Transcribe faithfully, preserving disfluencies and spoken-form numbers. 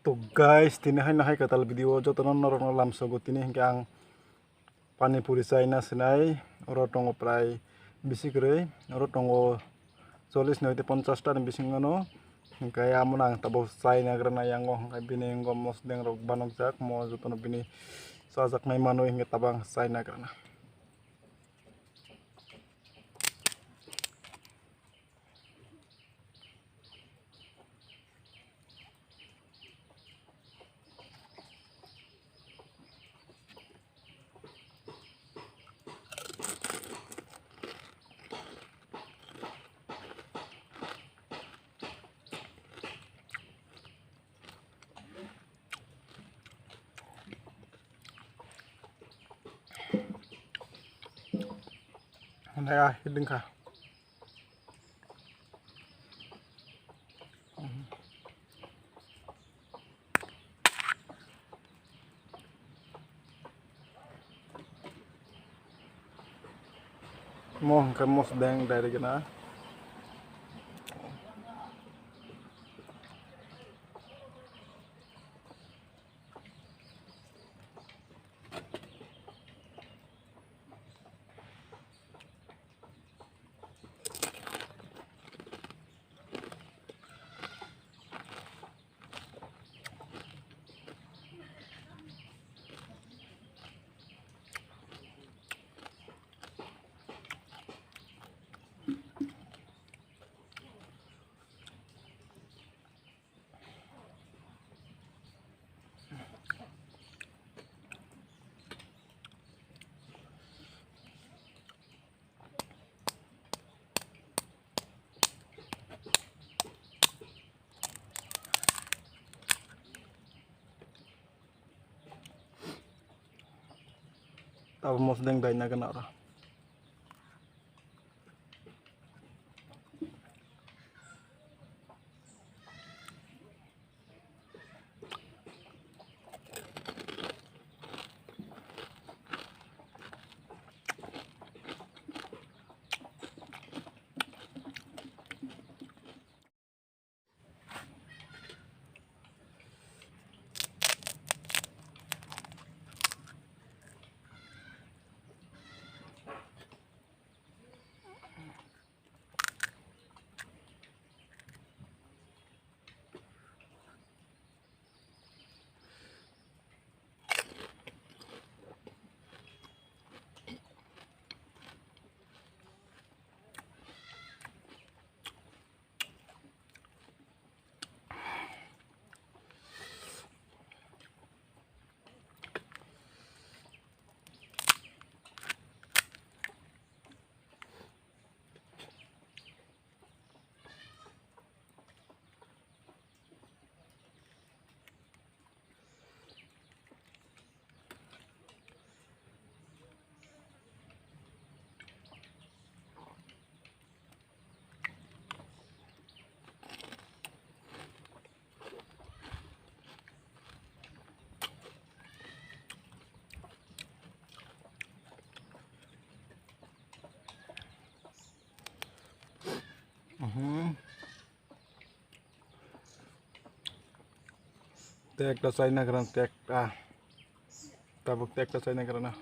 To guys, tini hai nahai kwtal video jotono norokno lamsogo. Tini hinkhe ang pani puri chaina sinai, oro tongo prai bisi kwrwi, oro tongo chollish ni hoite ponchash ta ni bisingo no. Hinkhe amo no ang tabuk chaina grana yango, hinkhe bini yango mosdeng rok banokjak, mo jotono bini chajaknai manwi hinkhe tabuk ang chaina grana. Hwnwi ah, hiding kha. Mo hwnkhe mosdeng direct na. Tabuk mosdeng dai na gana oro. Mhm. Tekta chaina grana, tekta. Tabuk tekta chaina grana.